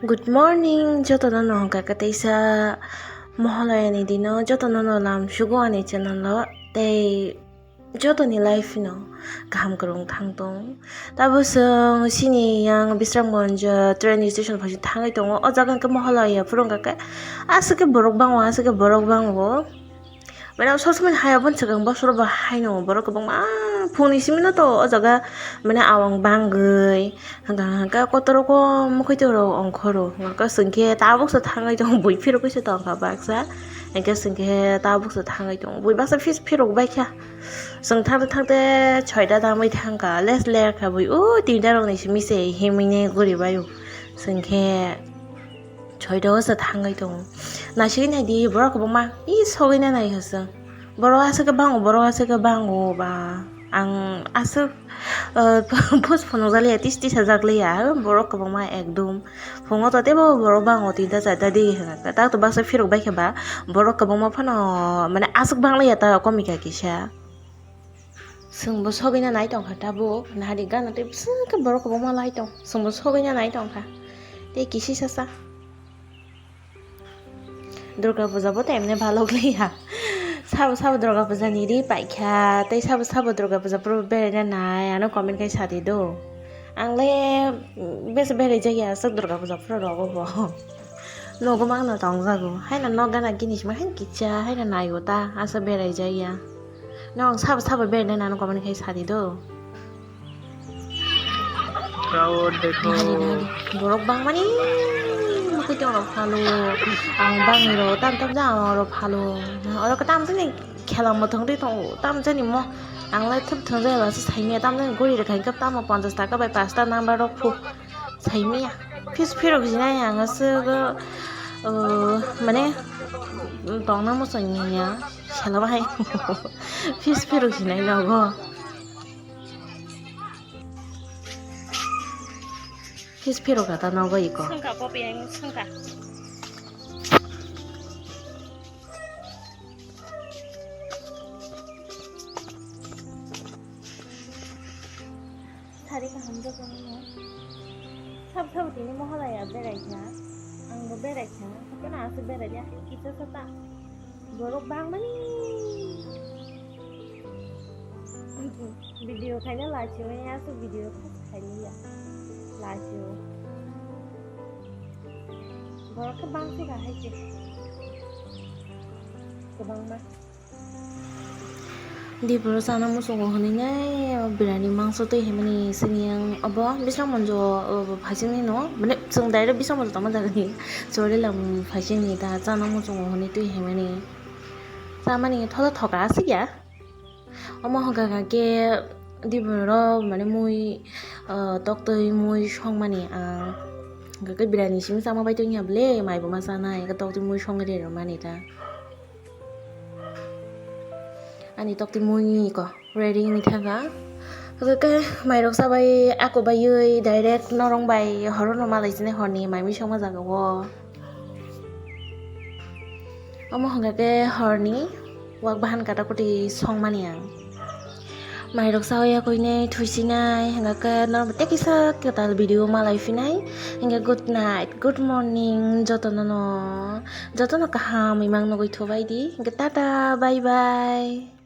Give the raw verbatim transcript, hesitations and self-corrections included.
Good morning, jotono no hwnkha khe teisa Mohalaya ni dino jotono no lam sugo ani channel o, tei jotoni life no kaham kwrwng thang tong. Tabuk chwng chini yang Bisramganj train station phaising thangwi tongo, o jaga hwnkhe Mohalaya phuru hwnkha khe aswk khe borok bango, aswk khe borok bango. Mane, o sob somoi hai aboni swkang bosorok bo haino borok kwbangma phungni simi no to o jaga, mane, awang bangwi hwnkha hwnkha kotor o kom mwkhwtwng rok ongkhoro, hwnkha chwng khe tabuk se thangwi tongo, bui phirogwi se tongkha baksa, hwnkhe chwng khe tabuk se thangwi tongo, bui baksa phis phirok baikha, chwng thangte thangte soita tangwi thangkha, les ler kha bui o tinta rokni simi se himwi ne guribaio, chwng khe. Soita o se thangwi tongo. Naisingwi naidi, borok kwbangma, "Ih, sogwi na nai," hwsong. Borok aswk khe bango, borok aswk khe bango ba. Ang aswk, uh, post phunukjakliya, tis tis sajakliya, borok kwbangma ekdom. Phungo to teibo borok bango tinta charta di hwnkha. Tak to baksa phirok baikha ba, borok kwbangma phano, mane, aswk bangliya ta komika kisa. Chwngbo sogwina nai tongkha tabuk, nahari gana tei bwswk khe borok kwbangma lai tong, chwngbo sogwina nai tongkha. Tei kisisa sa Durga puja bo temne bhalok liya. Sabo sabo Durga puja ni ri paikha, tei sabo sabo Durga puja phuru beraina nai, ano comment khai sadi do. Ang le bes berai jaya aswk Durga puja phuru rogo bo. Nogo mangno tongjago. Haino nok gana gini sima haino kicha haino naio ta asa berai jaya. Nong sabo sabo berai nai nang comment khai sadi do. Kau dekho. Nari nari. Borok bangmani mukui tong rok phalo. Ang bangni ro tam tam ja ang ro phalo. Oro ka tam jani khela mothong ri tong tam jani mo. Ang lai thum thung jaya ba se saimia tam jani guri rwkha hingke tamo ponchas taka bai pasta number rok phu. Saimia. Phis phirok jinai ang aswk, uh, mane, tongna muchung ya. Sela bahai. Phis phirok jinai nogo. Phis phirok kata nogo iko. Sungka kopi ang sungka. Sari kaham jotono no. Sabo sabo tini Mohalaya berai kha. Ang bo berai kha. Hakhe no aswk berai ya. Kisa sa ta. Borok bangmani. Video khaina lachiyo ya, aswk video khaina ya. Lachiyo. Borok khe bangso ga hai se. Kwbangma. Diporo chana muchungo hwnwi nai o birani mangso twi himani sini ang obo Bisramganj o phaisingni no, mane chwng direct Bisramganj tongma jagani Chorilam phaisingni ta chana muchungo hwnwi twi himani chamani thola thoka aswk ya. Omo hwnkha khe diboro mane mui, ah, toktwi mui songmani ang hwnkha khe birani simi chama bai tongya bwle mai bo ma chanai hwnkhe toktwi mui songwi rwmani ta. Ani toktwi mui ko ready wngwi thangkha. Hwnkhe khe mairok chabai ako baiwi direct norong bai horono malai sini horni mai mui songma jaga o. Omo hwnkha khe horni wak bahan kata koti songmani ang. Mairok chawi yakoinai thuisinai hwnkha khe norok tei kisa kwtal video malai phinai. Hwnkhe good night, good morning jotono no. Jotono kaham imang nugwi thubai di. Hwnkhe tata, bye bye.